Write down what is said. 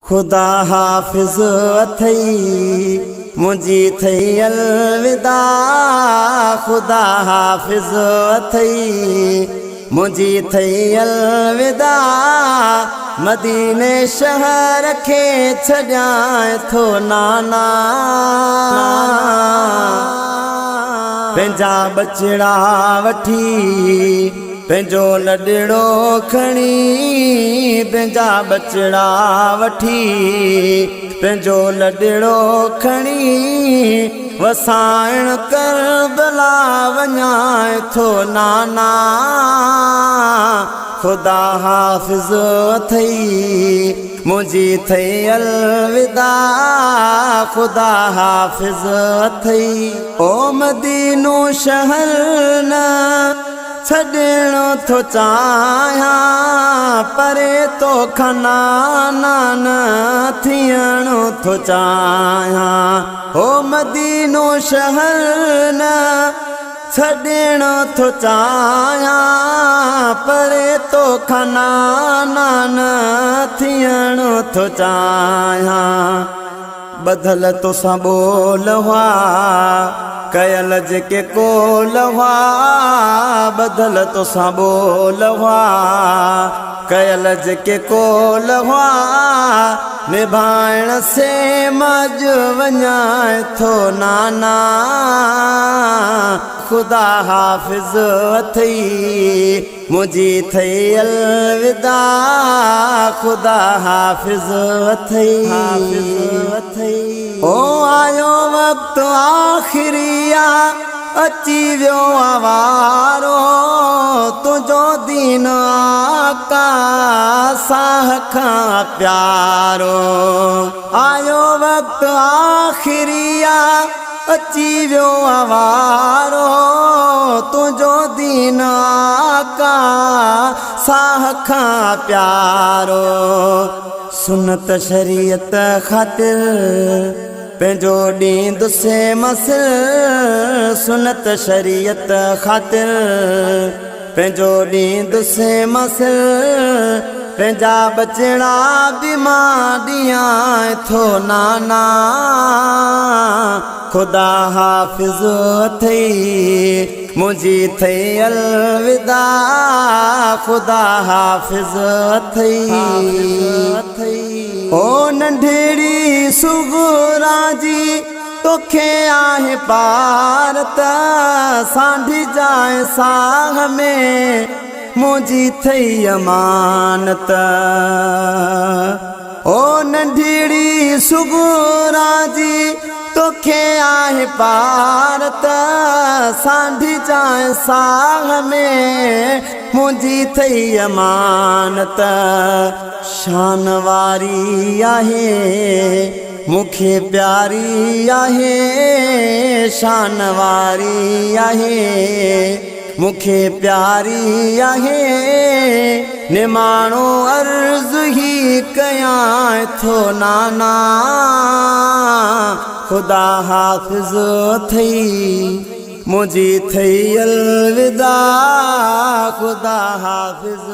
خدا حافظ اٿئي منهنجي ٿئي الوداع خدا حافظ اٿئي منهنجي ٿئي الوداع مديني شهر کي ڇڏيان ٿو نانا پنهنجا ٻچڙا وٺي پنهنجو لڏڙو کڻي پنهنجا ٻچڙا وٺي پنهنجو لڏڙو کڻي وسائڻ ڪربلا وڃان ٿو نانا خدا حافظ اٿئي منهنجي ٿئي الوداع خدا حافظ اٿئي او مدينو شهر نه ڇڏڻ ٿو چاهيان پري توکان نانا نه ٿيڻ ٿو چاهيان هو مدينو شهر نه ڇڏڻ ٿو چاهيان پري توکان نانا نه ٿيڻ ٿو چاهيان ٻڌل توسان ٻول هئا، ڪيل جيڪي قول هئا، ٻڌل توسان ٻول هئا، ڪيل جيڪي قول هئا، نڀائڻ سي مان اڄ وڃان ٿو نانا. خدا حافظ اٿئي. منهنجي ٿئي الوداع خدا حافظ اٿئي او آيو وقت آخري آ اچي ويو آ وارو تنهنجو دين آقا ساهه کان پيارو آيو وقت آخري آ اچي ويو آ وارو تنهنجو دين آقا ساهه کان پيارو سنت شريعت خاطر پنهنجو ڏيندس مس سنت شريعت خاطر پنهنجو ڏيندس مس پنهنجا ٻچڙا به مان ڏيان ٿو نانا خدا حافظ اٿئي منهنجي ٿئي الوداع خدا حافظ اٿئي او ننڍڙي صغرا جي توکي آهي پارت سانڍي جانء ساهه ۾ منهنجي ٿئي امانت او ننڍڙي صغرا جي توکي آهي پارت سانڍي جانء ساهه ۾ منهنجي ٿئي امانت شان واري آهي مون کي پياري آهي شان واري آهي مون کي پياري آهي نماڻو عرض هي ڪيان ٿو نانا خدا حافظ اٿئي منهنجي ٿئي الوداع خدا حافظ.